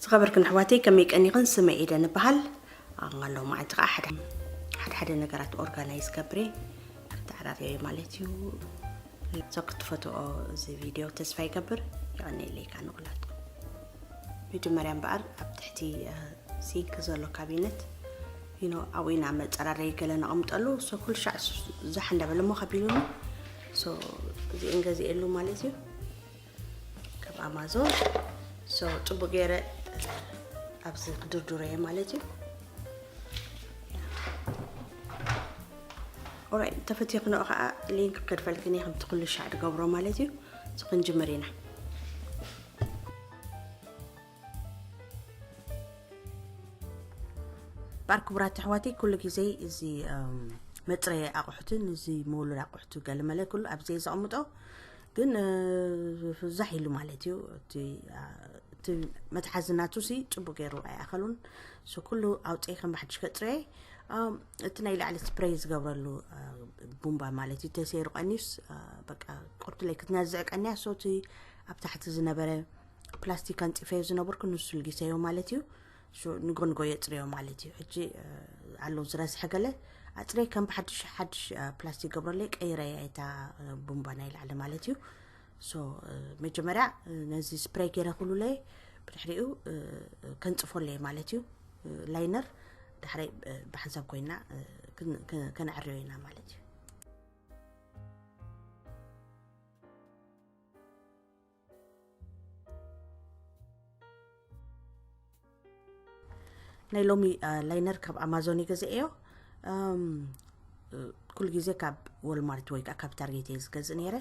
ዝኸበርክን ኣሕዋተይ፣ ከመይ ቀኒኽን? ስመ ኤደን እበሃል። ኣሎ መዓልቲ ከዓ ሓደ ሓደ ሓደ ነገራት ኦርጋናይዝ ገብሬ ተዓራርየ ማለት እዩ። So ክትፈትኦ እዚ ቪድዮ ተስፋ ይገብር። የቐንየለይ ከዓ ንኹላትኩም። መጀመርያ እምበኣር ኣብ ትሕቲ ሲንክ ዘሎ ካቢነት ዩኖ ኣብኡ ኢና መፀራረይ ገለ ነቐምጠሉ። So ኩሉ ሻዕ ዛሕ እንዳበለ እሞ ከቢሉኒ። So እዚአን ገዚኤሉ ማለት እዩ። ካብ ኣማዞን። So ጽቡቅ ገይረ ኣብዚ ክድርድሮ እየ ማለት እዩ። ኦራይት፣ ተፈትዮ ክንኦ ከዓ ሊንክ ከድፈልክን እየ ከምቲ ኩሉ ሻዕ ድገብሮ ማለት እዩ። So ክንጅምር ኢና። ባር ክቡራት ኣሕዋተይ፣ ኩሉ ግዜ እዚ መፅረየ ኣቑሑትን እዚ መወልድ ኣቑሑት ገለመለ ኩሉ ኣብዚ ዘቐምጦ። ግን ብዛሕ ኢሉ ማለት እዩ። እቲ መትሓዚ ናቱ ሲ ፅቡቅ ገይሩ ኣይኣኸሉን። So ኩሉ ኣውፅኤ ከም ብሓድሽ ከፅረየ። እቲ ናይ ላዕሊ ስፕሬይ ዝገብረሉ ቡምባ ማለት እዩ ተሰይሩ ቀኒስ። በቃ ቁርትለይ ክትነዝዕ ቀኒያ። So እቲ ኣብ ታሕቲ ዝነበረ ፕላስቲክ ኣንፂፈዮ ዝነበርኩ ንሱ ልጊሰዮ ማለት እዩ። ንጎንጎ የፅርዮ ማለት እዩ። ሕጂ ኣሎ ዝረስሐ ገለ ኣፅረይ ከም ብሓድሽ ሓድሽ ፕላስቲክ ገብረለይ ቀይረያ እታ ቡምባ ናይ ላዕሊ ማለት እዩ። So መጀመርያ ነዚ ስፕሬይ ገይረ ኩሉለይ ብድሕሪኡ ከንፅፎለይ ማለት እዩ። ላይነር ዳሕረይ ብሓንሳብ ኮይና ከነዕርዮ ኢና ማለት እዩ። ናይ ሎሚ ላይነር ካብ ኣማዞን ይገዝአዮ። ኩሉ ግዜ ካብ ወልማርት ወይ ከዓ ካብ ታርጌት እየ ዝገዝእ ነይረ።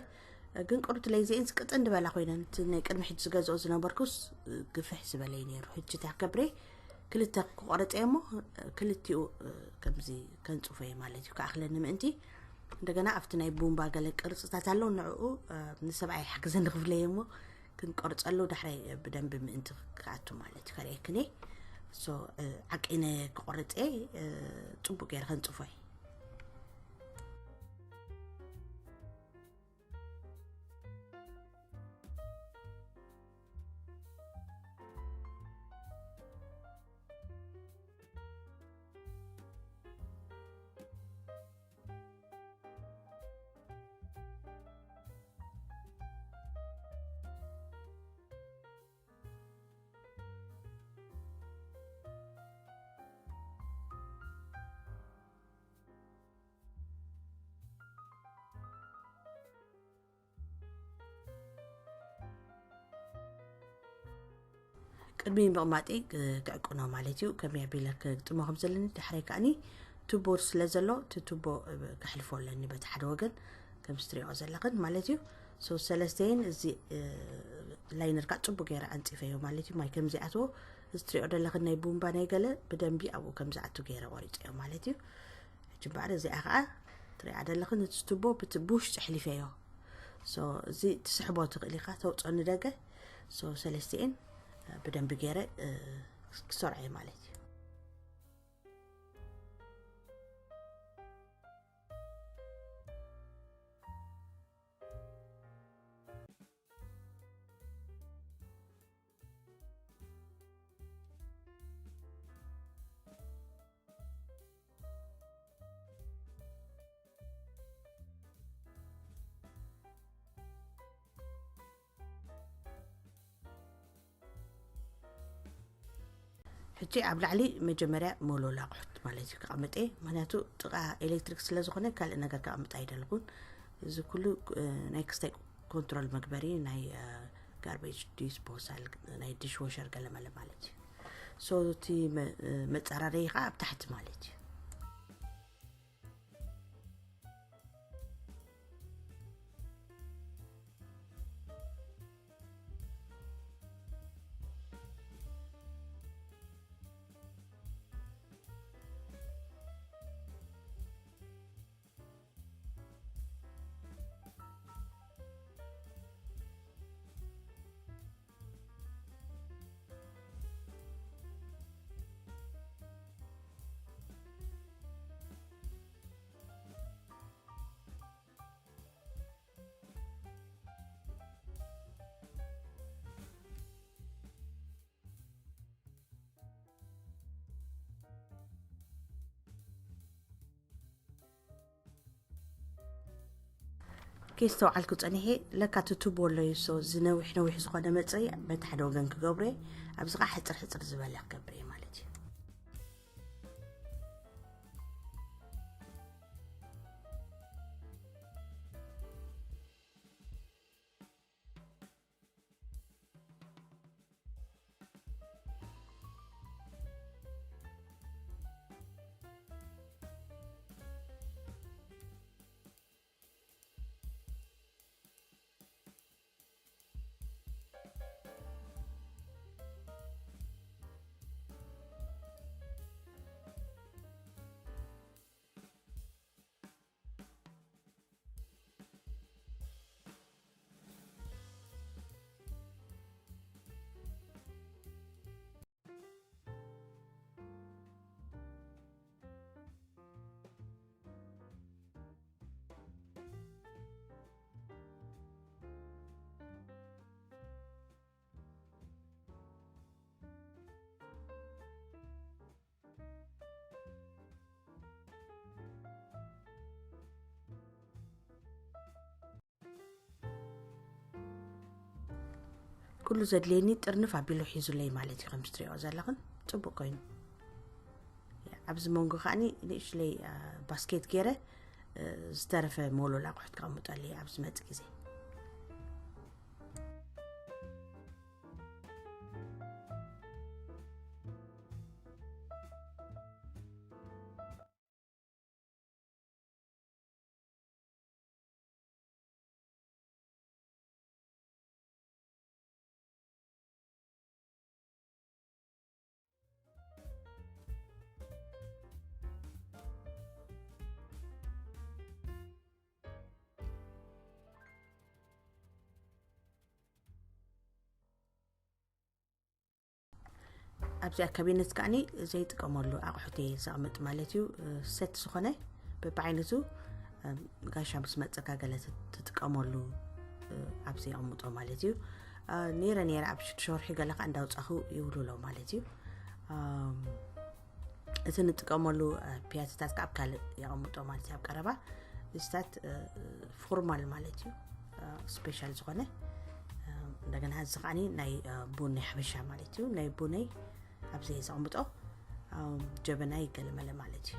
ግን ቅሩት ለይዘኤን ዝቅጥን ዝበላ ኮይነን እቲ ናይ ቅድሚ ሕጂ ዝገዝኦ ዝነበርኩስ ግፍሕ ዝበለ እዩ ነይሩ። ሕጂ ታክገብሬ ክልተ ክቆረፀ እሞ ክልቲኡ ከምዚ ከንፅፎ እየ ማለት እዩ። ክኣኽለኒ ምእንቲ እንደገና ኣብቲ ናይ ቡምባ ገለ ቅርፅታት ኣሎ ንዕኡ ንሰብኣይ ሓግዘኒ ክብለየ እሞ ክንቆርፀሉ ዳሕራይ ብደንቢ ምእንቲ ክኣቱ ማለት እዩ። ከርእየክኒ። So ዓቂነ ክቆርፀ ፅቡቅ ገይረ ከንፅፎ እየ። ቅድሚ ምቕማጢ ክዕቅኖ ማለት እዩ። ከመይ ኣቢለ ክግጥሞ ከም ዘለኒ ዳሕረይ ከኣኒ ቱቦ ስለ ዘሎ እቲ ቱቦ ከሕልፎ ኣለኒ በቲ ሓደ ወገን ከምዚ ትሪኦ ዘለኽን ማለት እዩ። So ሰለስተይን እዚ ላይነር ከዓ ፅቡቅ ገይረ ኣንፂፈዮ ማለት እዩ። ማይ ከም ዘይኣትዎ እዚ ትሪኦ ዘለኽን ናይ ቡምባ ናይ ገለ ብደንቢ ኣብኡ ከም ዝኣቱ ገይረ ቆሪፀዮ ማለት እዩ። ሕጂ እምበኣር እዚኣ ከዓ ትሪኣ ዘለኽን እቲ ቱቦ ብቲ ብውሽጢ ኣሕሊፈዮ። So እዚ ትስሕቦ ትኽእል ኢኻ ተውፅኦ ንደገ። So ሰለስተኤን ብደንቢ ገይረ ክሰርዖ እየ ማለት እዩ። ሕጂ ኣብ ላዕሊ መጀመርያ ሞሎል ኣቑሑት ማለት እዩ ክቐምጥ እየ። ምክንያቱ ጥቓ ኤሌክትሪክ ስለ ዝኾነ ካልእ ነገር ክቐምጥ ኣይደለኹን። እዚ ኩሉ ናይ ክስታይ ኮንትሮል መግበሪ ናይ ጋርቤጅ ዲስፖሳል ናይ ዲሽ ዎሸር ገለመለ ማለት እዩ። So እቲ መፃራረይ ከዓ ኣብ ታሕቲ ማለት እዩ። ከይስተውዓልኩ ጸኒሐ፣ ለካ እቲ ቱቦ ኣሎ እዩ። So፣ እዚ ነዊሕ ነዊሕ ዝኾነ መጽረይ በቲ ሓደ ወገን ክገብሮ እየ። ኣብዚ ኸዓ ሕጽር ሕጽር ዝበለ ክገብር እየ ማለት እዩ። ኩሉ ዘድልየኒ ጥርንፍ ኣቢሉ ሒዙለይ ማለት እዩ። ከምዚ ትሪኦ ዘለኽን ጽቡቕ ኮይኑ፣ ኣብዚ መንጎ ከዓኒ ንእሽለይ፣ አ፣ ባስኬት ገይረ፣ እ፣ ዝተረፈ ሞሎል ኣቑሑት ከቐምጠሉ እየ ኣብዚ መጽእ ግዜ። ኣብዚኣ ካቢነት ከዓኒ ዘይጥቀመሉ ኣቑሑት እየ ዘቕምጥ ማለት እዩ። እ፣ ሴት ዝኾነ በብዓይነቱ፣ እ፣ ጋሻ ምስ መጸካ ገለ ትጥቀመሉ፣ እ፣ ኣብዚ የቕምጦ ማለት እዩ። እ፣ ነይረ ነይረ ኣብ ሽዱሽተ ወርሒ ገለ ከኣ እንዳውጻኹ ይውልሎ ማለት እዩ። እም፣ እቲ ንጥቀመሉ፣ እ፣ ፒያትታት ከኣ ኣብ ካልእ የቐምጦ ማለት እዩ። ኣብ ቀረባ እዚታት፣ እ፣ ፎርማል ማለት እዩ። እ፣ ስፔሻል ዝኾነ፣ እ፣ እንደገና እዚ ከዓኒ ናይ፣ እ፣ ቡን ናይ ሓበሻ ማለት እዩ። ናይ ቡነይ ኣብዚ እየ ዘቐምጦ። እም፣ ጀበናይ ገለመለ ማለት እዩ።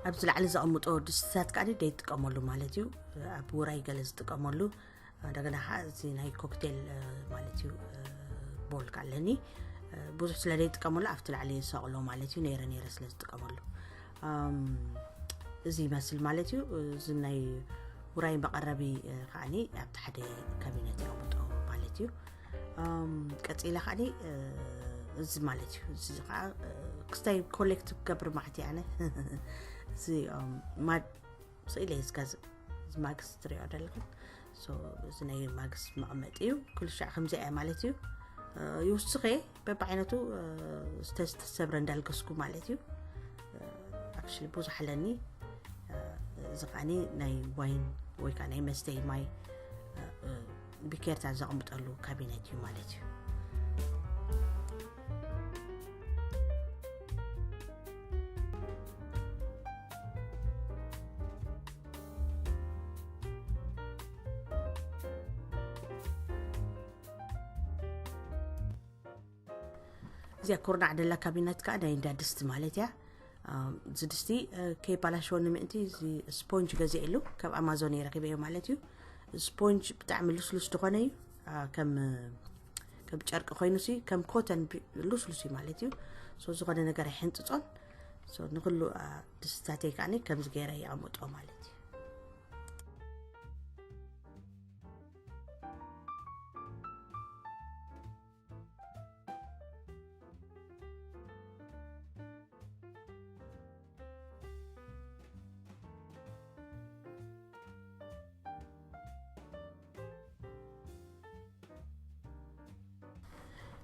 ኣብዚ ላዕሊ ዘቐምጦ ድስትታት ከኣ ደይጥቀመሉ ማለት እዩ። ኣብ ውራይ ገለ ዝጥቀመሉ፣ እንደገና ከዓ እዚ ናይ ኮክቴል፣ እ፣ ማለት እዩ፣ እ፣ ቦል ከኣ ኣለኒ። እ፣ ብዙሕ ስለ ዘይጥቀመሉ ኣብቲ ላዕሊ ዝሰቕሎ ማለት እዩ፣ ነይረ ነይረ ስለ ዝጥቀመሉ። ኣም፣ እዚ ይመስል ማለት እዩ። እዚ ናይ ውራይ መቐረቢ፣ እ፣ ከዓኒ ኣብቲ ሓደ ካቢነት የቐምጦ ማለት እዩ። ኣም፣ ቀጺለ ከዓኒ፣ እ፣ እዚ ማለት እዩ። እዚ ከዓ፣ እ፣ ክስታይ ኮሌክት ክገብር ማዕት እየ ኣነ። እዚ፣ ኣም፣ ማ-፣ ስኢለ እየ ዝገዝእ። እዚ ማግስ ትሪኦ ዘለኹም። ሶ፣ እዚ ናይ ማግስ መቐመጢ እዩ። ኩሉ ሻዕ ከምዚ እያ ማለት እዩ። እ፣ ይውስኸ በብዓይነቱ፣ እ፣ ዝተ-፣ ዝተሰብረ እንዳልገስኩ ማለት እዩ። እ፣ ኣክቹሊ ብዙሕ ኣለኒ። እ፣ እዚ ከዓኒ ናይ ዋይን ወይ ከዓ ናይ መስተይ ማይ፣ እ፣ እ፣ ቢኬርታ ዘቐምጠሉ ካቢነት እዩ ማለት እዩ። እዚኣ ኩርናዕ ደላ ካቢነት ከኣ ናይ እንዳ ድስቲ ማለት እያ። እዚ ድስቲ ከይባላሸወኒ ምእንቲ እዚ ስፖንጅ ገዚኤሉ ካብ ኣማዞን እየ ረኺበዮ ማለት እዩ። ስፖንጅ ብጣዕሚ ልስሉስ ዝኾነ እዩ። ከም ከም ጨርቂ ኮይኑ ሲ ከም ኮተን ልስሉስ እዩ ማለት እዩ። ሶ ዝኾነ ነገር ኣይሕንፅፆን። ንኩሉ ድስታተይ ከዓኒ ከምዚ ገይረ የቐምጦ ማለት እዩ።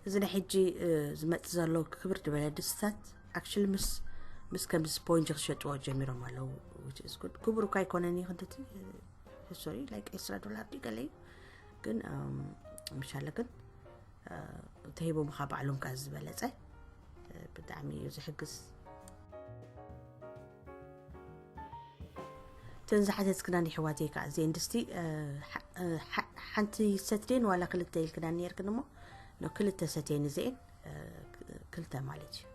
እዚ ናይ ሕጂ ዝመፅ ዘሎ ክብር ዝበለ ድስታት ኣክቹሊ ምስ ምስ ከምዚ ስፖንጅ ክሸጥዎ ጀሚሮም ኣለዉ። ክቡር እኳ ኣይኮነን እዩ ክንድቲ ሶሪ ላይክ ዕስራ ዶላር ድዩ ገለ እዩ ግን ምሻለ ግን ተሂቦምካ ባዕሎም ካ ዝበለፀ ብጣዕሚ እዩ ዝሕግዝ። እተን ዝሓተትክናን ይሕዋተይ ከዓ እዚአን ድስቲ ሓንቲ ሰትዴን ዋላ ክልተ ኢልክና ነርክን እሞ ክልተ ሰትየን እዚአን ክልተ ማለት እዩ።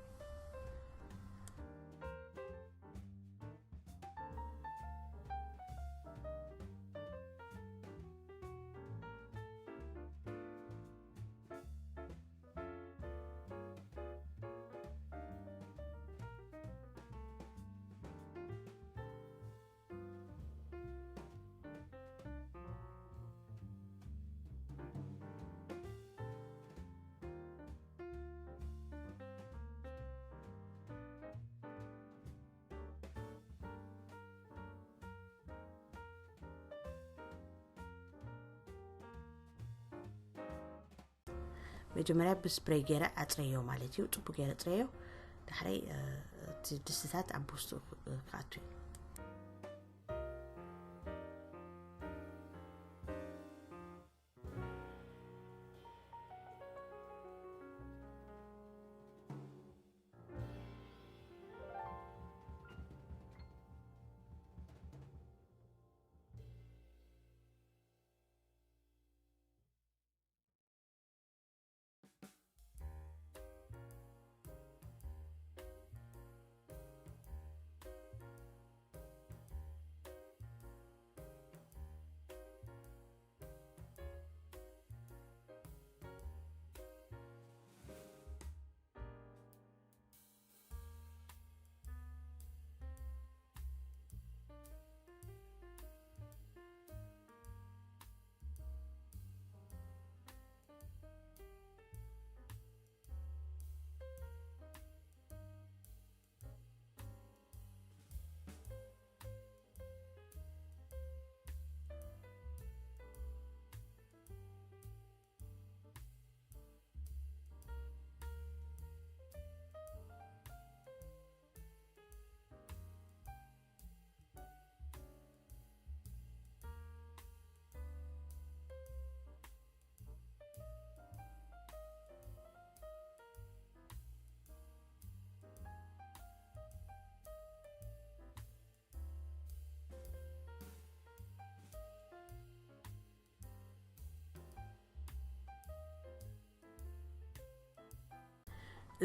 መጀመርያ ብስፕሬይ ገይረ ኣፅረዮ ማለት እዩ። ፅቡቅ ገይረ ኣፅረዮ። ዳሕረይ እቲ ድስትታት ኣብ ውስጡ ክኣቱ እዩ።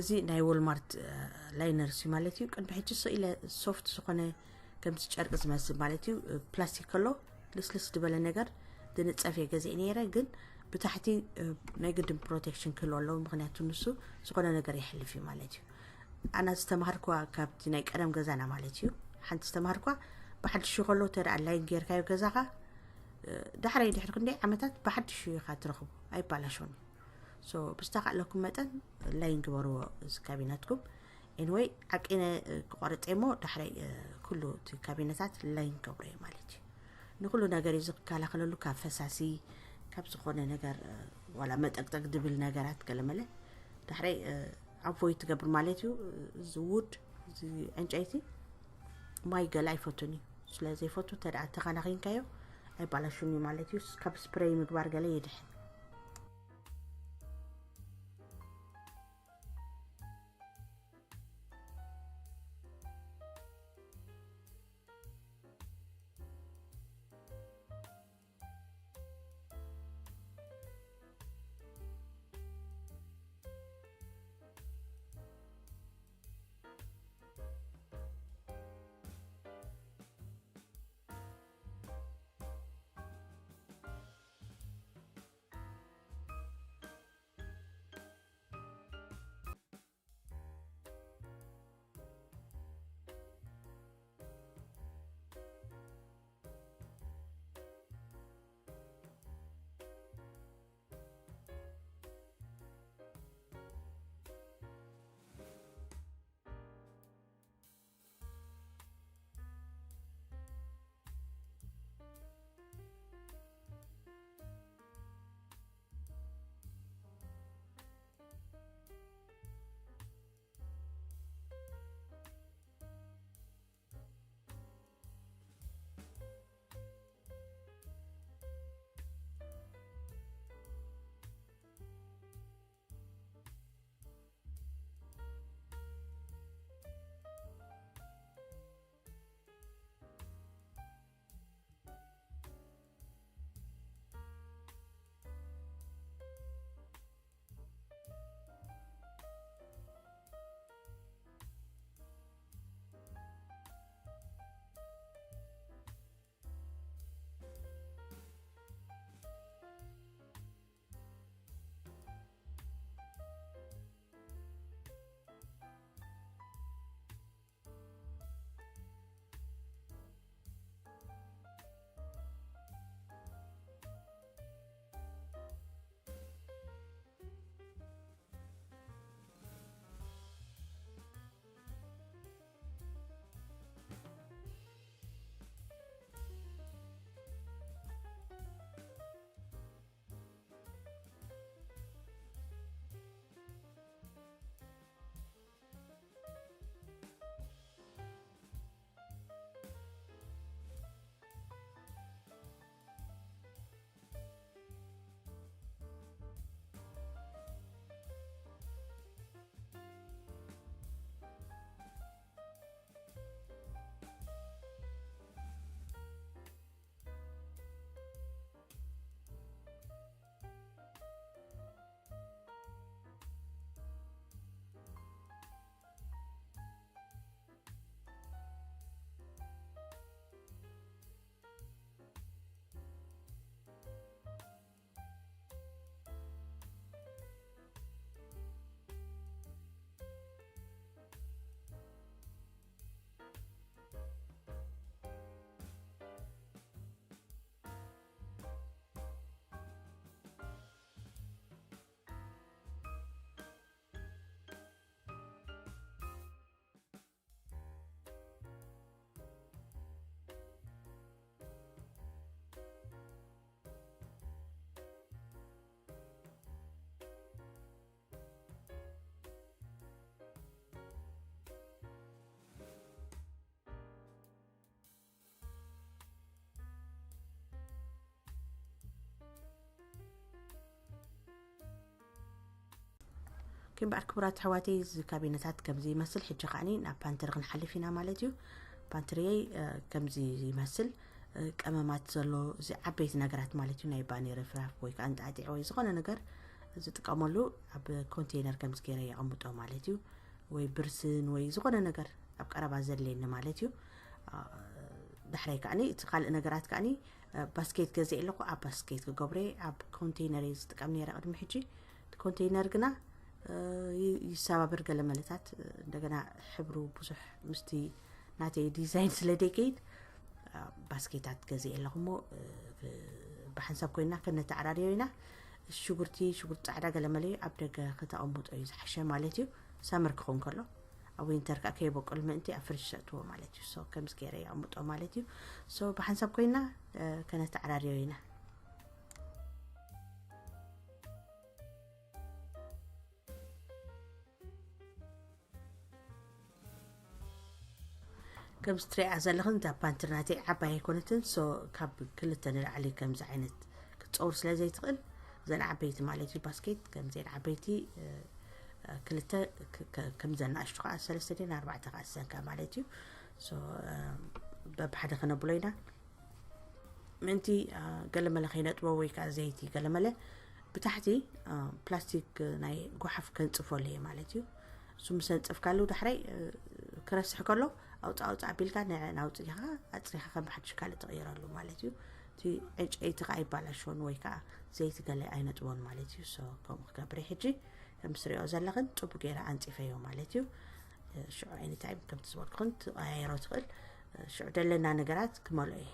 እዚ ናይ ዎልማርት ላይነር ሲ ማለት እዩ። ቅድሚ ሕጂ ስኢለ ሶፍት ዝኾነ ከምዚ ጨርቂ ዝመስል ማለት እዩ ፕላስቲክ ከሎ ልስልስ ዝበለ ነገር ዝንፀፍ እየ ገዚእ ነይረ፣ ግን ብታሕቲ ናይ ግድን ፕሮቴክሽን ክህልዎ ኣለዎ። ምክንያቱ ንሱ ዝኾነ ነገር ይሕልፍ እዩ ማለት እዩ። ኣና ዝተማሃርኩዋ ካብቲ ናይ ቀደም ገዛና ማለት እዩ። ሓንቲ ዝተማሃርኳ ብሓድሽ ከሎ ተደኣ ላይን ጌርካዮ ገዛኻ ዳሕራይ ድሕሪ ክንደይ ዓመታት ብሓድሽ ኢኻ ትረኽቡ፣ ኣይባላሾን። ሶ ብዝተኻእለኩም መጠን ላይን ግበርዎ እዚ ካቢነትኩም። ኤንወይ ዓቂነ ክቆርጥ እሞ ዳሕራይ ኩሉ እቲ ካቢነታት ላይን ገብሮ እየ ማለት እዩ። ንኩሉ ነገር እዚ ክከላኸለሉ ካብ ፈሳሲ ካብ ዝኾነ ነገር ዋላ መጠቅጠቅ ድብል ነገራት ገለመለ ዳሕራይ ኣቮይድ ትገብር ማለት እዩ። እዚ ውድ እዚ ዕንጨይቲ ማይ ገለ ኣይፈቱን እዩ። ስለ ዘይፈቱ ተደኣ ተኸናኺንካዮ ኣይባላሹን እዩ ማለት እዩ። ካብ ስፕሬይ ምግባር ገለ የድሕን። እምበኣር ክቡራት ኣሕዋተይ፣ እዚ ካቢነታት ከምዚ ይመስል። ሕጂ ከዓኒ ናብ ፓንትሪ ክንሓልፍ ኢና ማለት እዩ። ፓንትሪየይ ከምዚ ይመስል። ቀመማት ዘሎ፣ እዚ ዓበይቲ ነገራት ማለት እዩ፣ ናይ ባኒ ርፍራፍ ወይ ከዓ እንጣጢዕ ወይ ዝኾነ ነገር ዝጥቀመሉ ኣብ ኮንቴይነር ከምዚ ገይረ የቐምጦ ማለት እዩ። ወይ ብርስን ወይ ዝኾነ ነገር ኣብ ቀረባ ዘድልየኒ ማለት እዩ። ዳሕራይ ከዓኒ እቲ ካልእ ነገራት ከዓኒ ባስኬት ገዚአ ኣለኹ። ኣብ ባስኬት ክገብረ ኣብ ኮንቴይነር እየ ዝጥቀም ነይረ ቅድሚ ሕጂ። እቲ ኮንቴይነር ግና ይሰባብር፣ ገለ መለታት እንደገና ሕብሩ ብዙሕ ምስቲ ናተይ ዲዛይን ስለ ደይከይድ ባስኬታት ገዚአ ኣለኹ። እሞ ብሓንሳብ ኮይና ከነተዓራርዮ ኢና። ሽጉርቲ ሽጉርቲ ፃዕዳ ገለመለ ኣብ ደገ ከተቐምጦ እዩ ዝሓሸ ማለት እዩ። ሳመር ክኸውን ከሎ ኣብ ዊንተር ከዓ ከይበቁል ምእንቲ ኣብ ፍሪጅ ሰእትዎ ማለት እዩ። ሶ ከምዚ ገይረ የቐምጦ ማለት እዩ። ሶ ብሓንሳብ ኮይና ከነተዓራርዮ ኢና። ከም ስትሪኣ ዘለኽን እዛ ፓንትሪ ናተይ ዓባይ ኣይኮነትን። ሶ ካብ ክልተ ንላዕሊ ከምዚ ዓይነት ክትፀውር ስለ ዘይትኽእል፣ እዘን ዓበይቲ ማለት እዩ ባስኬት ከምዘን ዓበይቲ ክልተ፣ ከምዘን ናእሽቱ ከዓ ሰለስተ ደን ኣርባዕተ ከዓ ዝሰንካ ማለት እዩ። በብሓደ ከነብሎ ኢና። ምእንቲ ገለመለ ከይነጥቦ ወይ ከዓ ዘይቲ ገለመለ ብታሕቲ ፕላስቲክ ናይ ጓሓፍ ከንፅፈሉ እየ ማለት እዩ። እሱ ምስ ኣንፀፍካሉ ዳሕራይ ክረስሕ ከሎ ኣውፃ ኣውፃ ኣቢልካ ናውፅኢኻ ኣፅሪኻ ከም ሓድሽ ካልእ ትቕይረሉ ማለት እዩ። እቲ ዕንጨይቲ ከዓ ኣይባላሸውን ወይ ከዓ ዘይቲ ገለ ኣይነጥቦን ማለት እዩ። ሶ ከምኡ ክገብር ሕጂ ከም ትሪኦ ዘለኽን ፅቡቅ ገይረ ኣንፂፈዮ ማለት እዩ። ሽዑ ኤኒታይም ከምቲ ዝበልኩኽን ትቐያየሮ ትኽእል። ሽዑ ደለና ነገራት ክመልኦ እየ።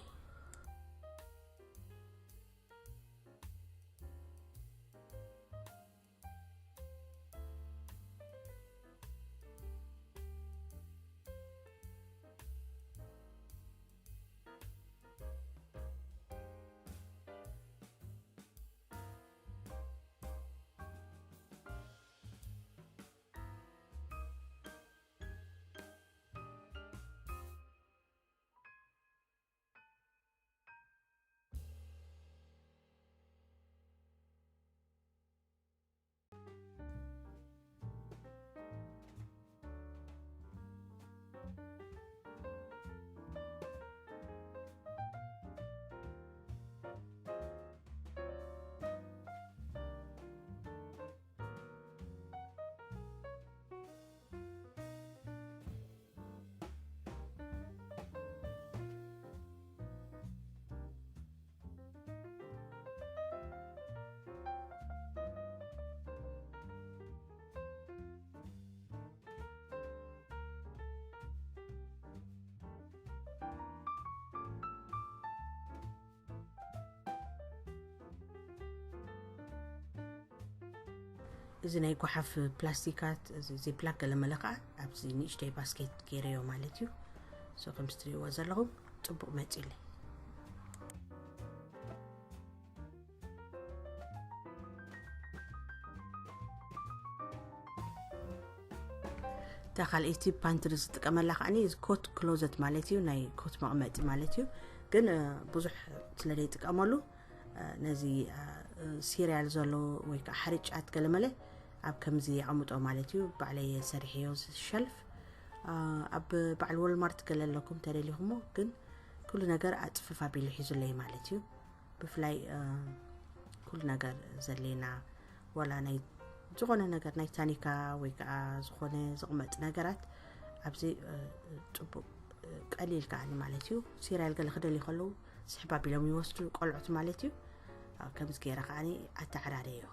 እዚ ናይ ጓሓፍ ፕላስቲካት፣ እዚ ዚፕላክ ገለመለ ከዓ ኣብዚ ንእሽተይ ባስኬት ገይረዮ ማለት እዩ። ሶ ከም ትሪእዎ ዘለኹም ፅቡቅ መፂለይ። እታ ካልኣይቲ ፓንትሪ ዝጥቀመላ ከዓኒ ኮት ክሎዘት ማለት እዩ፣ ናይ ኮት መቐመጢ ማለት እዩ። ግን ብዙሕ ስለ ዘይጥቀመሉ ነዚ ሲሪያል ዘሎ ወይ ከዓ ሓርጫት ገለመለ ኣብ ከምዚ የቐምጦ ማለት እዩ። ባዕለይ ሰሪሐዮ ሸልፍ ኣብ በዓል ወልማርት ገለ ኣለኩም ተደሊኹሞ፣ ግን ኩሉ ነገር ኣፅፍፍ ኣቢሉ ሒዙለይ ማለት እዩ። ብፍላይ ኩሉ ነገር ዘድልየና ዋላ ናይ ዝኾነ ነገር ናይ ታኒካ ወይ ከዓ ዝኾነ ዝቕመጥ ነገራት ኣብዚ ፅቡቅ ቀሊል ከዓኒ ማለት እዩ። ሲሪያል ገለ ክደልዩ ከለዉ ስሕብ ኣቢሎም ይወስዱ ቆልዑት ማለት እዩ። ከምዚ ገይረ ከዓኒ ኣተዓራረዮ።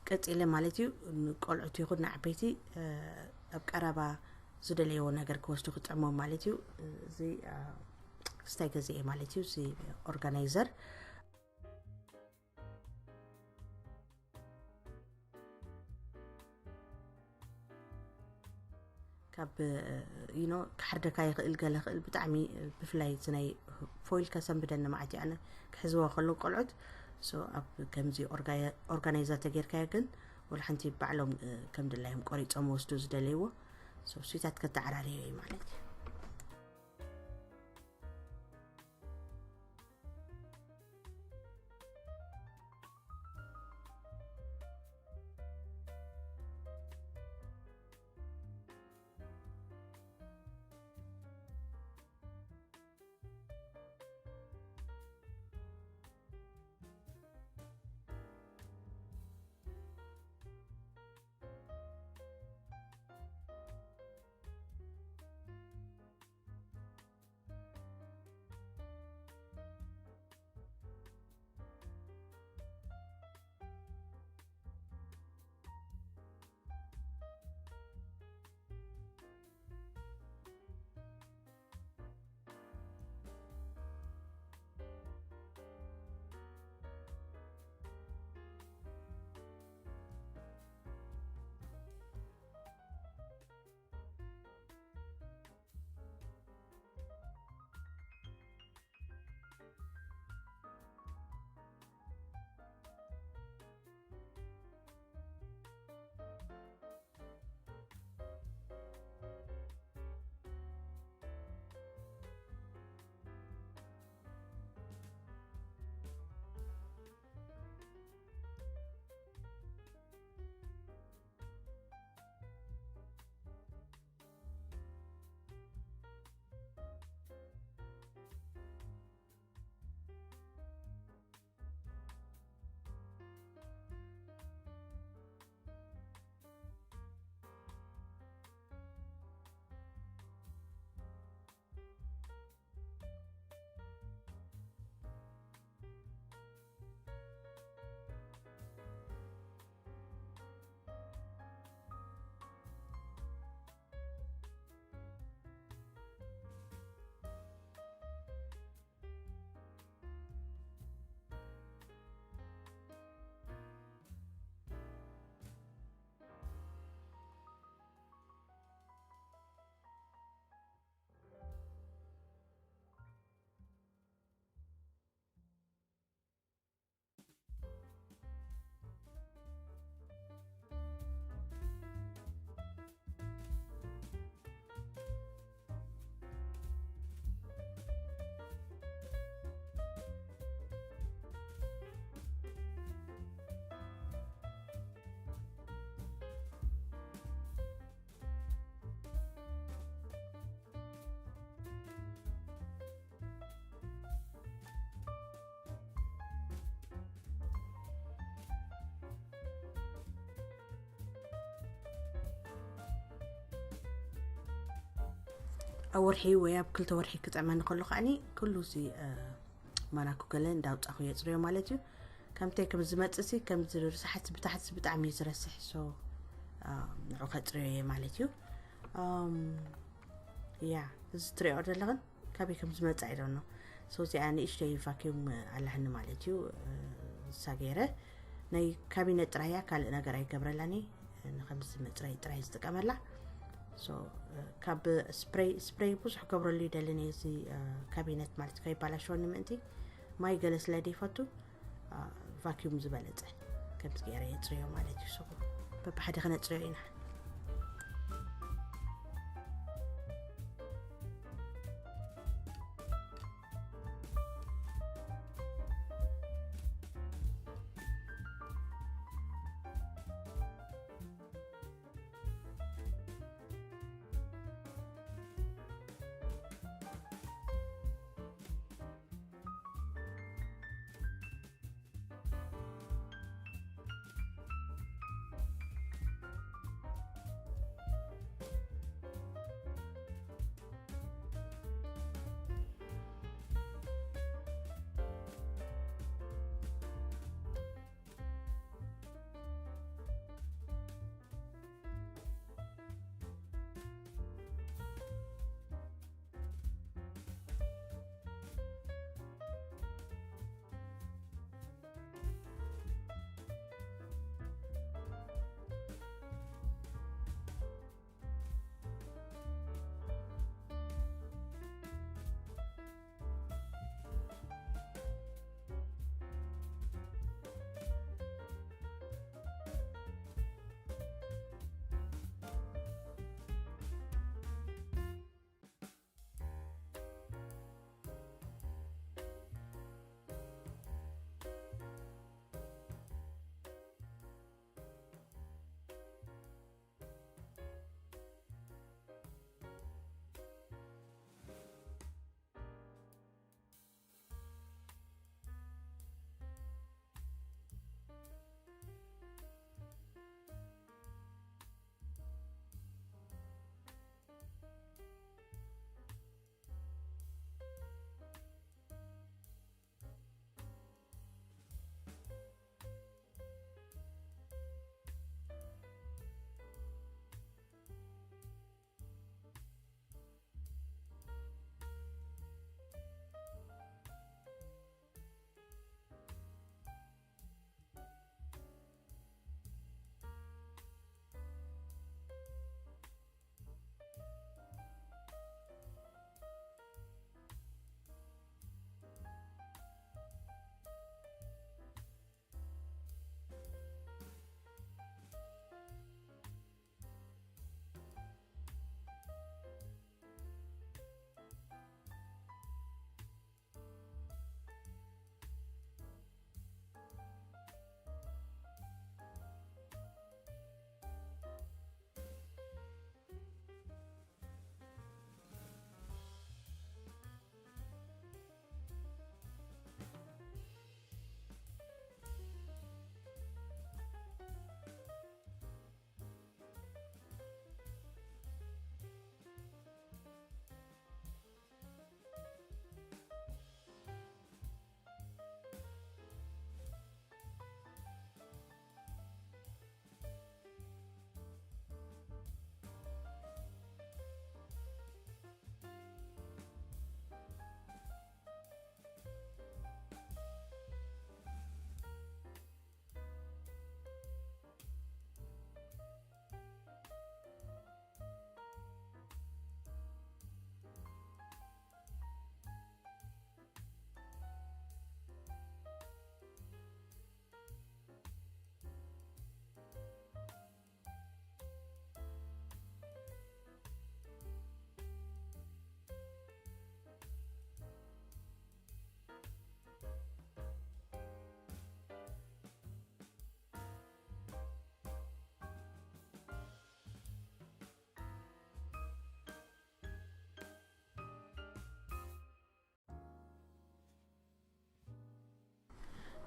ቀፂለ ማለት እዩ። ንቆልዑት ይኹን ንዓበይቲ ኣብ ቀረባ ዝደለይዎ ነገር ክወስዱ ክጥዕሞም ማለት እዩ። እዚ ክስታይ ገዚኤ ማለት እዩ። እዚ ኦርጋናይዘር ካብ ዩኖ ክሓርደካ ይኽእል፣ ገለ ክእል ብጣዕሚ፣ ብፍላይ እዚ ናይ ፎይል ከሰንብደኒ ማዓት ኣነ ክሕዝዎ ከለዉ ቆልዑት። ሶ ኣብ ከምዚ ኦርጋናይዘር ተጌርካዮ ግን ወላ ሓንቲ ባዕሎም ከም ድላዮም ቆሪፆም ወስዱ ዝደለይዎ። ሶ ስዊታት ከተዓራርዮ እዩ ማለት እዩ። ኣብ ወርሒ ወይ ኣብ ክልተ ወርሒ ክጥዕመኒ ከሎ ከዓኒ ኩሉ እዚ ማናኩ ገለ እንዳውፃኹ የፅርዮ ማለት እዩ። ከምተይ ከም ዝመፅእ ሲ ከም ዝርሳሓት ብታሕት ብጣዕሚ እዩ ዝረስሕ። ሶ ንዑ ከፅርዮ እየ ማለት እዩ። ያ እዚ ትሪኦ ዘለኽን ካበይ ከም ዝመፅእ ኣይደኖ። ሶ እዚኣ ንእሽተይ ቫኪዩም ኣላህኒ ማለት እዩ። እሳ ገይረ ናይ ካቢነት ጥራያ ካልእ ነገር ኣይገብረላኒ። ንከምዚ መፅረይ ጥራይ ዝጥቀመላ። ሶ ካብ ስፕሬይ ስፕሬይ ብዙሕ ገብረሉ ይደልን እየ እዚ ካቢነት ማለት ከይባላሸወኒ ምእንቲ ማይ ገለ ስለ ደይፈቱ ቫኪዩም ዝበለፀ ከምዚ ገይረ የፅርዮ ማለት እዩ። ሶ በብሓደ ክነፅርዮ ኢና።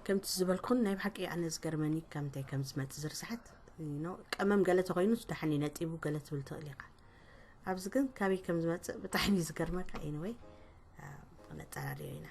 ከምቲ ዝበልኩን ናይ ብሓቂ ኣነ ዝገርመኒ ካብ ምንታይ ከም ዝመጽእ ዝርስሓት። ቀመም ገለ ተኮይኑ ደሓን እዩ ነጢቡ ገለ ትብል ትኽእል ኢኻ። ኣብዚ ግን ካበይ ከም ዝመጽእ ብጣዕሚ እዩ ዝገርመካ። Anyway፣ ክነጸራርዮ ኢና።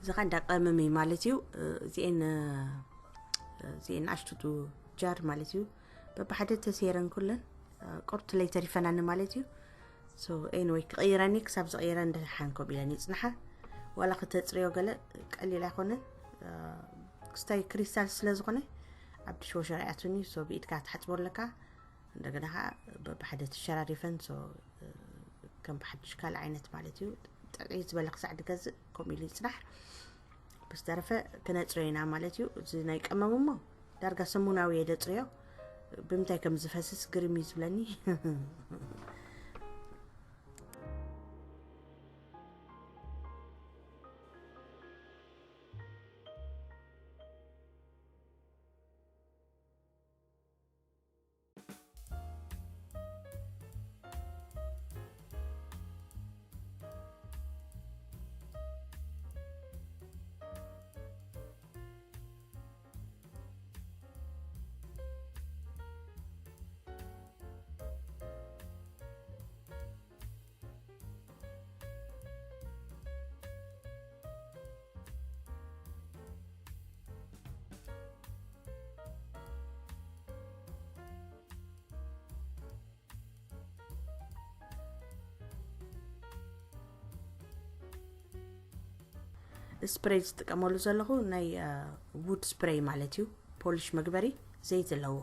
እዚ ኸ እንዳ ቀመመይ ማለት እዩ። እዚኤን እዚኤን ኣሽቱቱ ጃር ማለት እዩ። በብሓደ ተሰይረን ኩለን ቁርትለይ ተሪፈናኒ ማለት እዩ። So anyway ክቕይረኒ ክሳብ ዝቕይረን ደሓን ኮም ኢለን ይጽንሓ። ዋላ ክተጽርዮ ገለ ቀሊል ኣይኮነን። ክስታይ ክሪስታል ስለ ዝኾነ ኣብ ዲሽወሸር ኣያትኒ። So ብኢድካ ትሓጽቦ ኣለካ። እንደገና ከዓ በብሓደ ትሸራሪፈን። So ከም ብሓድሽ ካልእ ዓይነት ማለት እዩ። ጥዕይ ዝበለ ክሳዕ ድገዝእ ከምኡ ኢሉ ይፅናሕ። ብዝተረፈ ክነፅርዮ ኢና ማለት እዩ። እዚ ናይ ቀመም እሞ ዳርጋ ሰሙናዊ እየ ደፅርዮ። ብምንታይ ከም ዝፈስስ ግርም እዩ ዝብለኒ። ስፕሬይ ዝጥቀመሉ ዘለኹ ናይ ውድ ስፕሬይ ማለት እዩ። ፖሊሽ መግበሪ ዘይቲ ኣለዎ።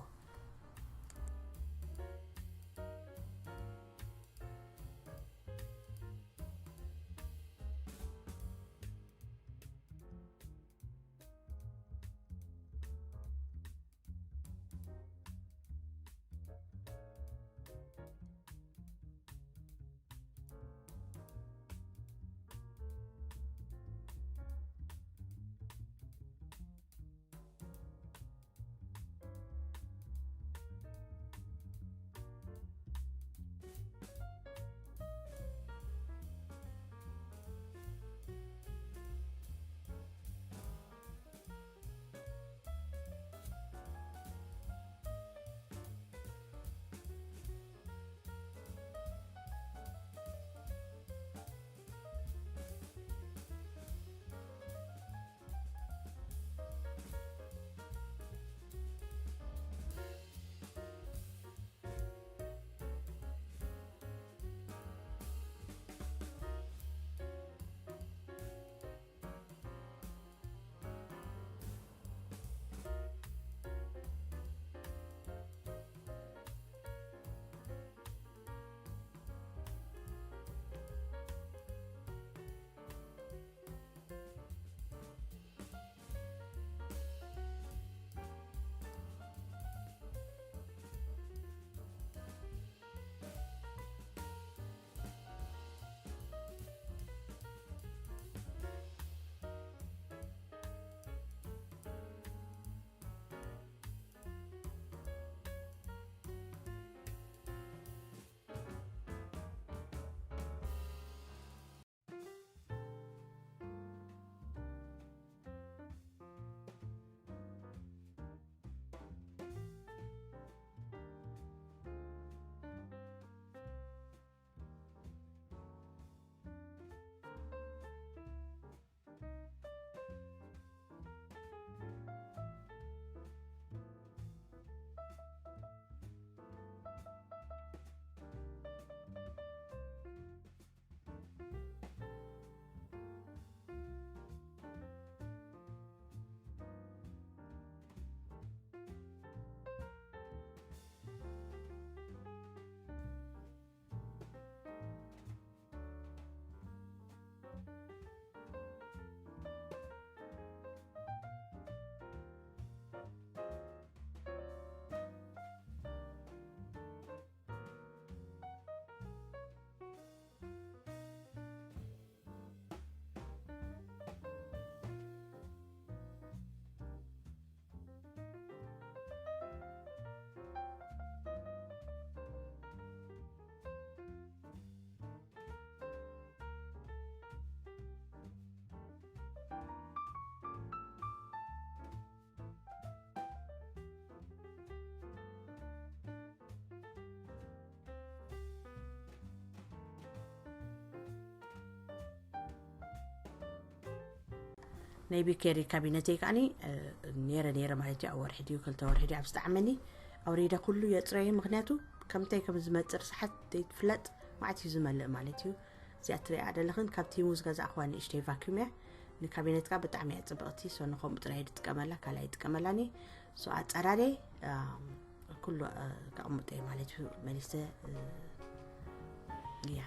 ናይ ቢኬሪ ካቢነተይ ከዓኒ ነረ ነረ ማለት እዩ። ኣብ ወርሒ ድዩ ክልተ ወርሒ ድዩ ኣብ ዝጠዓመኒ ኣውሪደ ኩሉ የፅረዩ። ምክንያቱ ከምታይ ከም ዝመፅእ ርሳሓት ዘይትፍለጥ ማዕት እዩ ዝመልእ ማለት እዩ። እዚኣ ትሪኣ ዘለኽን ካብቲ ሙዝ ገዛእኽዋ ንእሽተይ ቫኪዩም እያ። ንካቢነትካ ብጣዕሚ እያ ፅብቕቲ። ሶ ንከምኡ ጥራይ ድጥቀመላ ካልኣይ ይጥቀመላኒ። ሶ ኣፀራርየ ኩሉ ከቕምጦ እየ ማለት እዩ። መሊሰ እያ።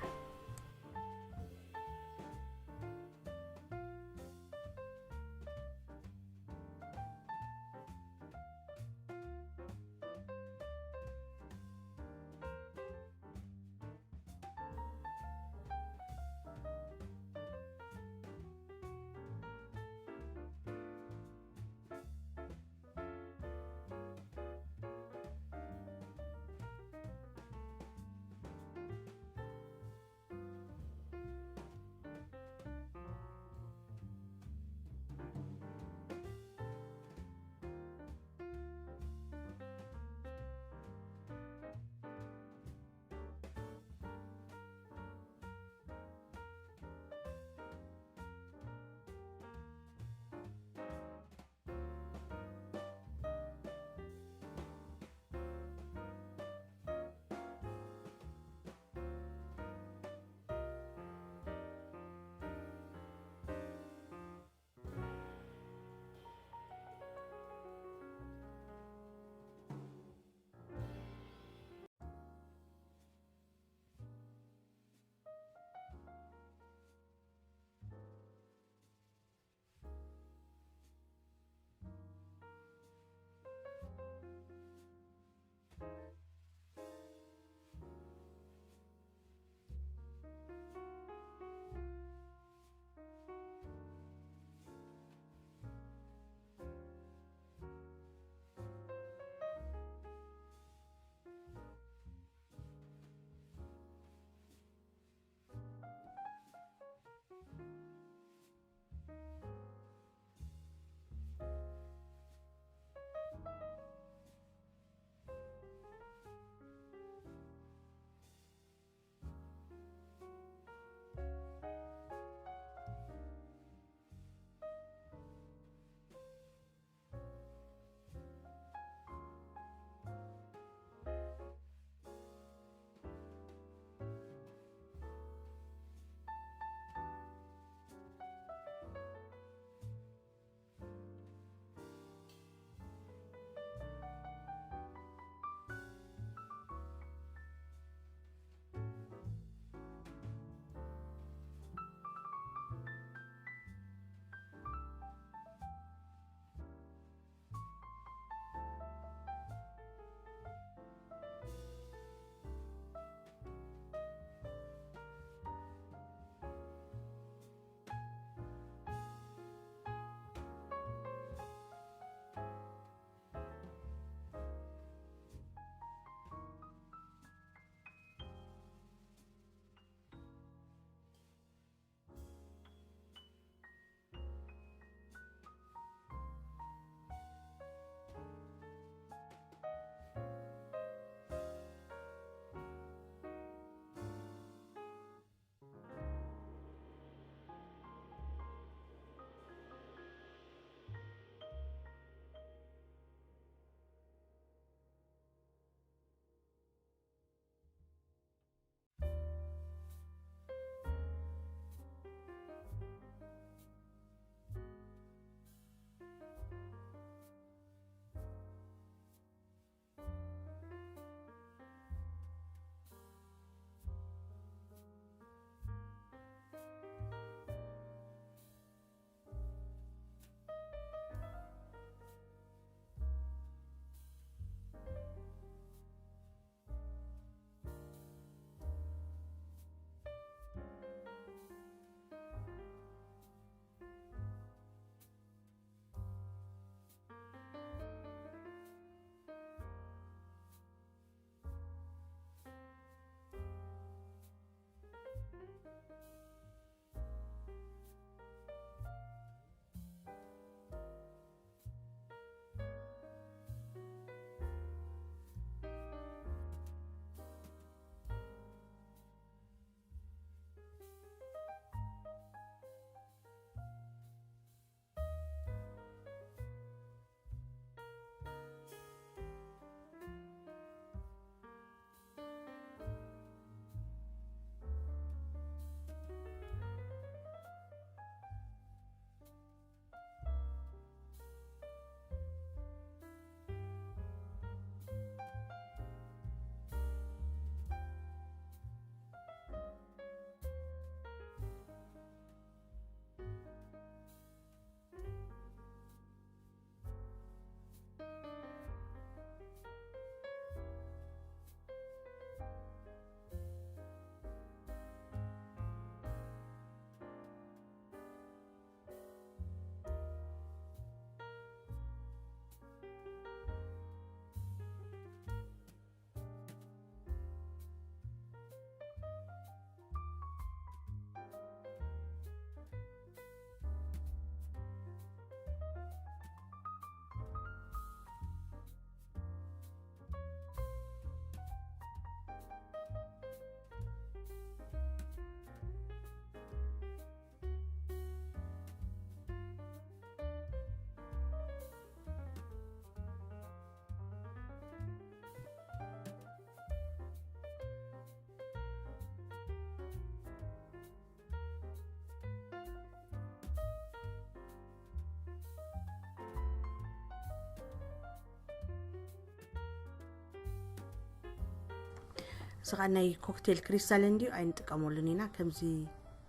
እዚ ከዓ ናይ ኮክቴል ክሪስታል እንድዩ ኣይንጥቀመሉን ኢና። ከምዚ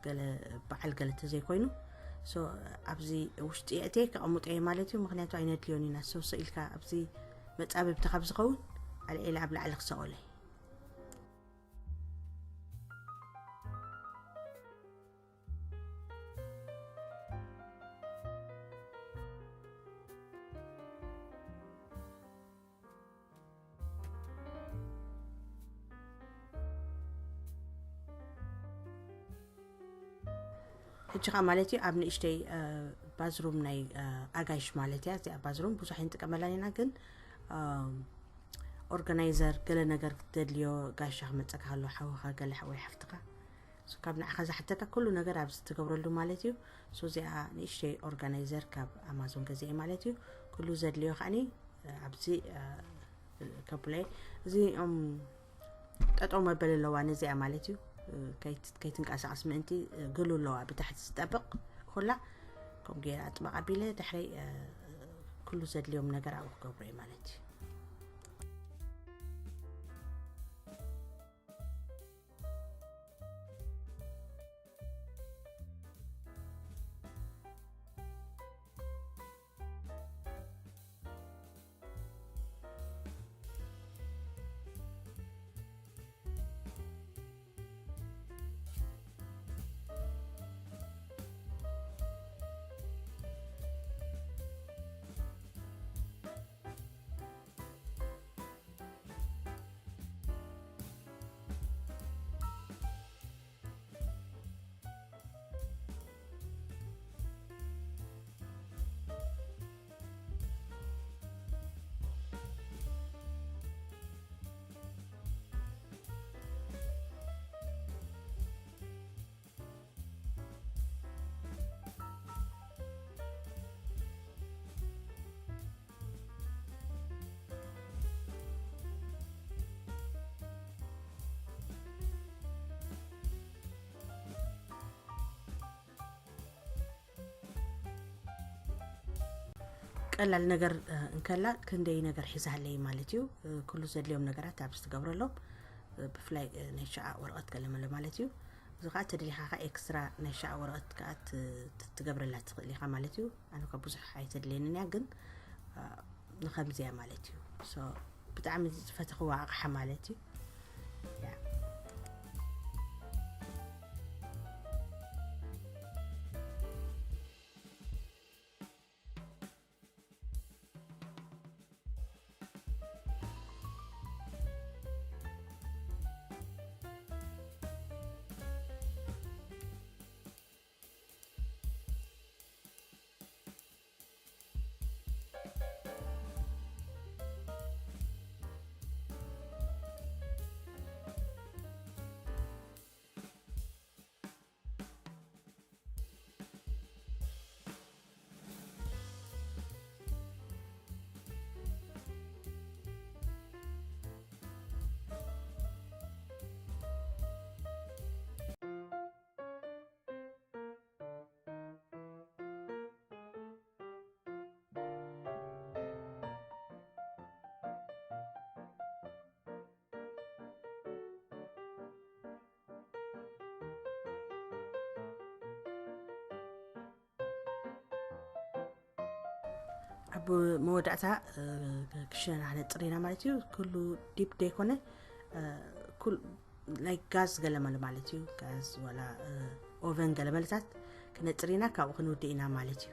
ገለ በዓል ገለ ተዘይኮይኑ፣ ሶ ኣብዚ ውሽጢ እእትየ ከቐምጦ እየ ማለት እዩ። ምክንያቱ ኣይነድልዮን ኢና። ሶ ኢልካ ኣብዚ መጻብብቲ ካብ ዝኸውን ኣልዒለ ኣብ ላዕሊ ክሰቐሎ እየ። ሕጂ ከዓ ማለት እዩ ኣብ ንእሽተይ ባዝሩም ናይ ኣጋይሽ ማለት እያ። እዚኣ ባዝሩም ብዙሕ ኣይንጥቀመላን ኢና፣ ግን ኦርጋናይዘር ገለ ነገር ዘድልዮ ጋሻ ክመፀካ ከሎ ሓውካ ገለ ወይ ሓፍትካ ካብ ንዓኻ ዝሓተካ ኩሉ ነገር ኣብዚ ትገብረሉ ማለት እዩ። ሶ እዚኣ ንእሽተይ ኦርጋናይዘር ካብ ኣማዞን ገዚአ ማለት እዩ። ኩሉ ዘድልዮ ከዓኒ ኣብዚ ከብለ እዚ ጠጠው መበል ኣለዋ ነዚኣ ማለት እዩ። ከይትንቀሳቀስ ምእንቲ ግሉ ኣለዋ ብታሕቲ ዝጠብቕ ኩላ ከም ገይራ ኣጥበቕ ኣቢለ ድሕረይ ኩሉ ዘድልዮም ነገር ኣብኡ ክገብሮ እዩ ማለት እዩ። ቀላል ነገር እንከላ ክንደይ ነገር ሒዛለይ ማለት እዩ። ኩሉ ዘድልዮም ነገራት ኣብዚ ትገብረሎም። ብፍላይ ናይ ሸዓ ወረቐት ገለመለ ማለት እዩ። እዚ ከዓ ተደሊኻ ከዓ ኤክስትራ ናይ ሸዓ ወረቐት ከዓ ትገብረላ ትኽእል ኢኻ ማለት እዩ። ኣነ ካብ ብዙሕ ኣይተድልየንን እያ፣ ግን ንከምዚያ ማለት እዩ። ብጣዕሚ ዝፈተኽዋ ኣቕሓ ማለት እዩ። ኣብ መወዳእታ ክሽነና ክነፅር ኢና ማለት እዩ። ኩሉ ዲፕ ደይኮነ ናይ ጋዝ ገለመለ ማለት እዩ። ጋዝ ዋላ ኦቨን ገለመለታት ክነፅር ኢና፣ ካብኡ ክንውድእ ኢና ማለት እዩ።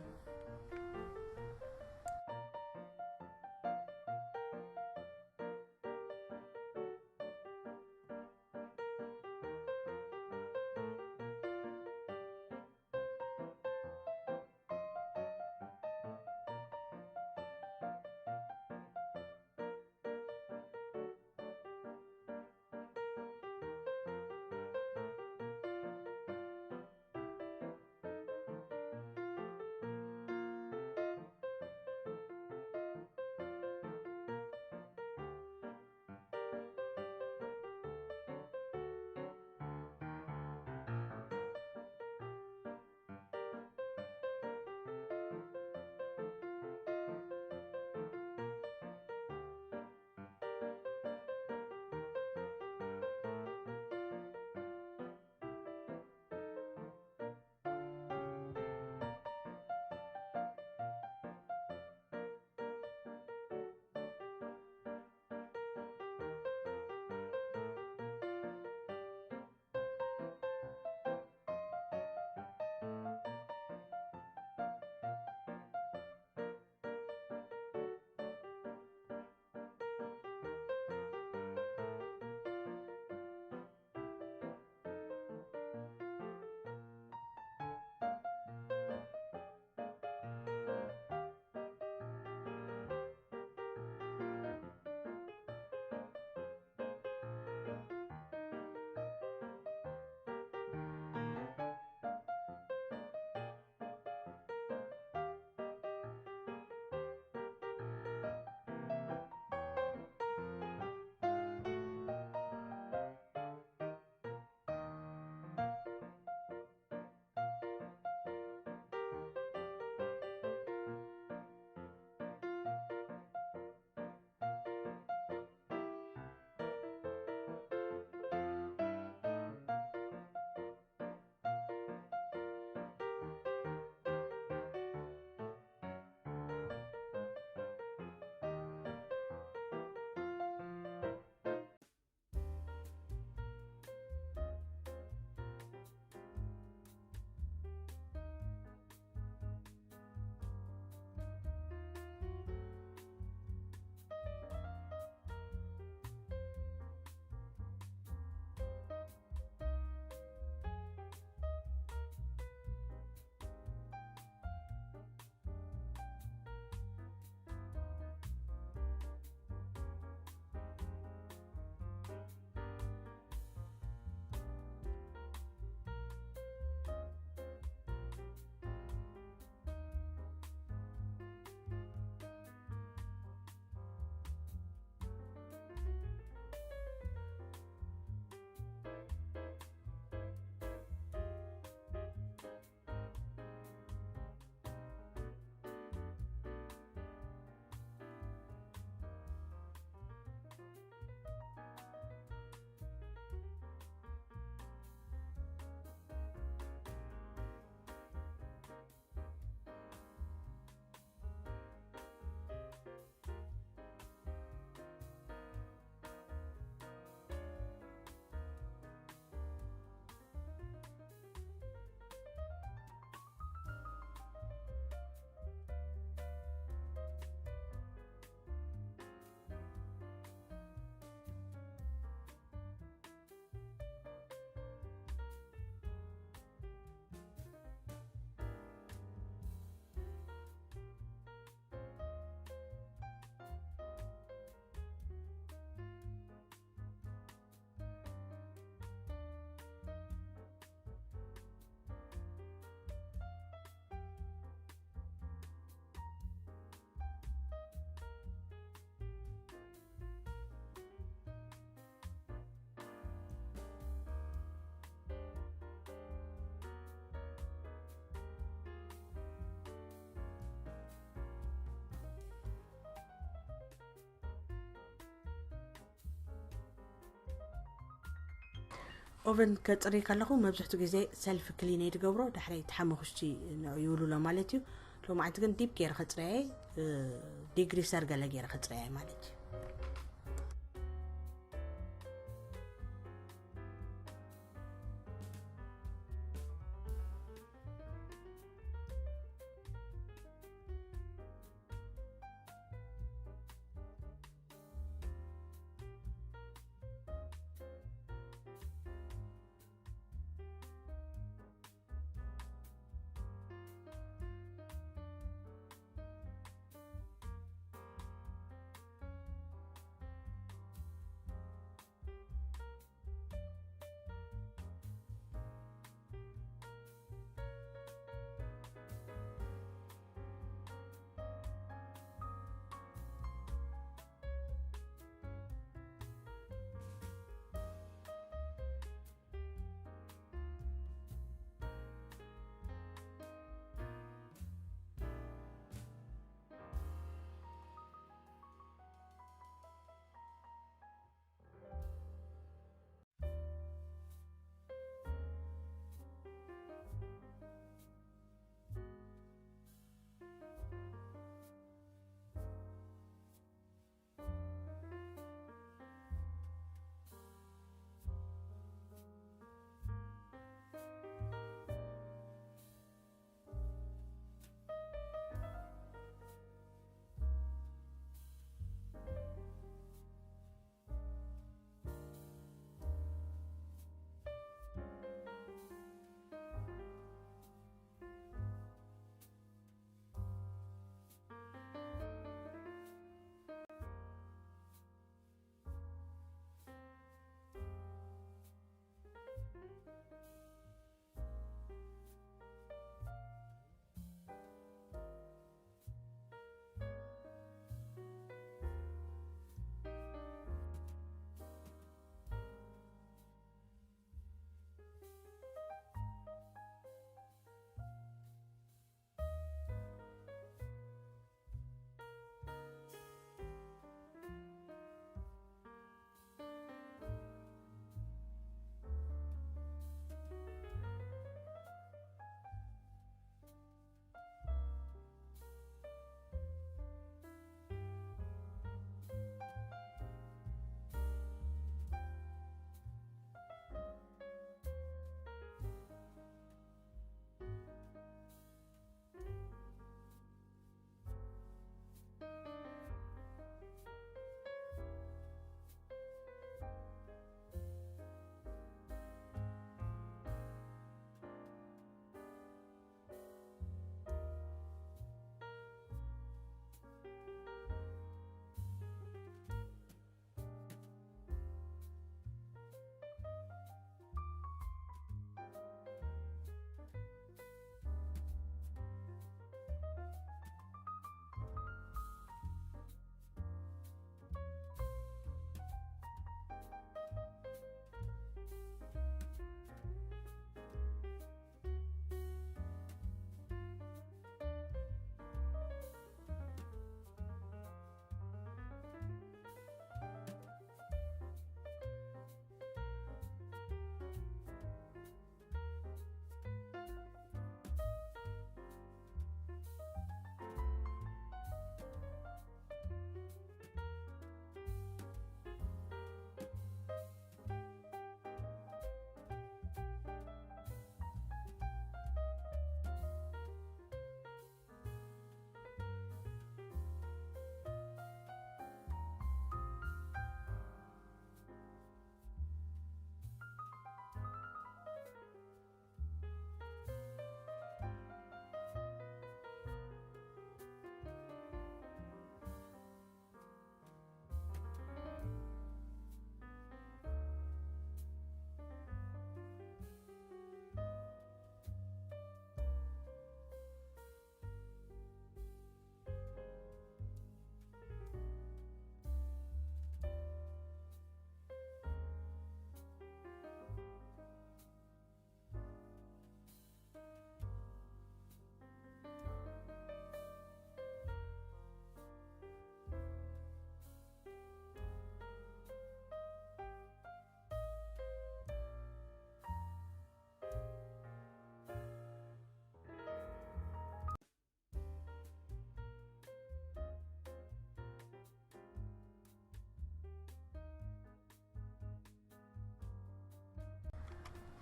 ኦቨን ከፅሪ ከለኹ መብዝሕቱ ግዜ ሰልፍ ክሊን እየ ዝገብሮ። ዳሕረይ ተሓመኹሽቲ ንዑ ይውልሎ ማለት እዩ። ሎማዓንቲ ግን ዲፕ ገይረ ከፅረየ፣ ዲግሪ ሰር ገለ ገይረ ከፅረየ ማለት እዩ።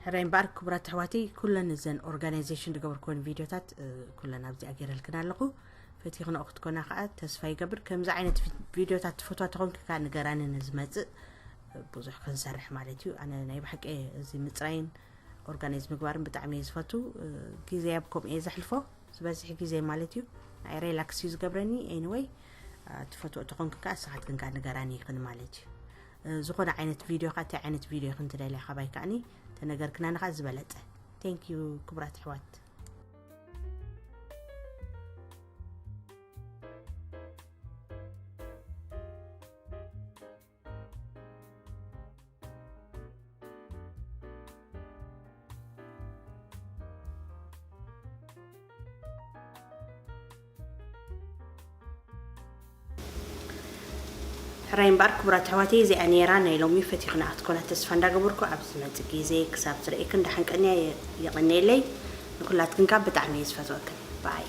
ሕራይ እምበኣር ክቡራት ኣሕዋተይ፣ ኩለን እዘን ኦርጋናይዜሽን ዝገበርክወን ቪድዮታት ኩለን ኣብዚኣ ገይረልክን ኣለኹ። ፈቲኽንኦ ክትኮና ከዓ ተስፋ ይገብር። ከምዚ ዓይነት ቪድዮታት ትፈትዋ ተኾንኪ ከዓ ንገራኒ፣ ንዝመፅእ ብዙሕ ክንሰርሕ ማለት እዩ። ኣነ ናይ ብሓቂ እዚ ምፅራይን ኦርጋናይዝ ምግባርን ብጣዕሚ እየ ዝፈቱ። ግዜ ኣብ ከምኡ እየ ዘሕልፎ፣ ዝበዝሕ ግዜ ማለት እዩ። ናይ ሬላክስ እዩ ዝገብረኒ። ኤኒወይ፣ ትፈትዎ ተኾንኪ ከዓ ንስኻትክን ከዓ ንገራኒ ይኽን ማለት እዩ። ዝኾነ ዓይነት ቪድዮ ከዓ እንታይ ዓይነት ቪድዮ ይኽን ትደልያ ካባይ ከዓኒ ተነገርክና ንኻ ዝበለፀ። ቴንክ ዩ ክቡራት ኣሕዋት። ሕራይ እምበኣር ክቡራት ኣሕዋተይ፣ እዚኣ ነይራ ናይ ሎሚ ፈቲኽና ክትኮና ተስፋ እንዳገበርኩ፣ ኣብ ዝመጽእ ግዜ ክሳብ ዝርእየክን ደሓን ቀንያ። የቐንየለይ። ንኩላትክን ካብ ብጣዕሚ እየ ዝፈትወክን። ባይ።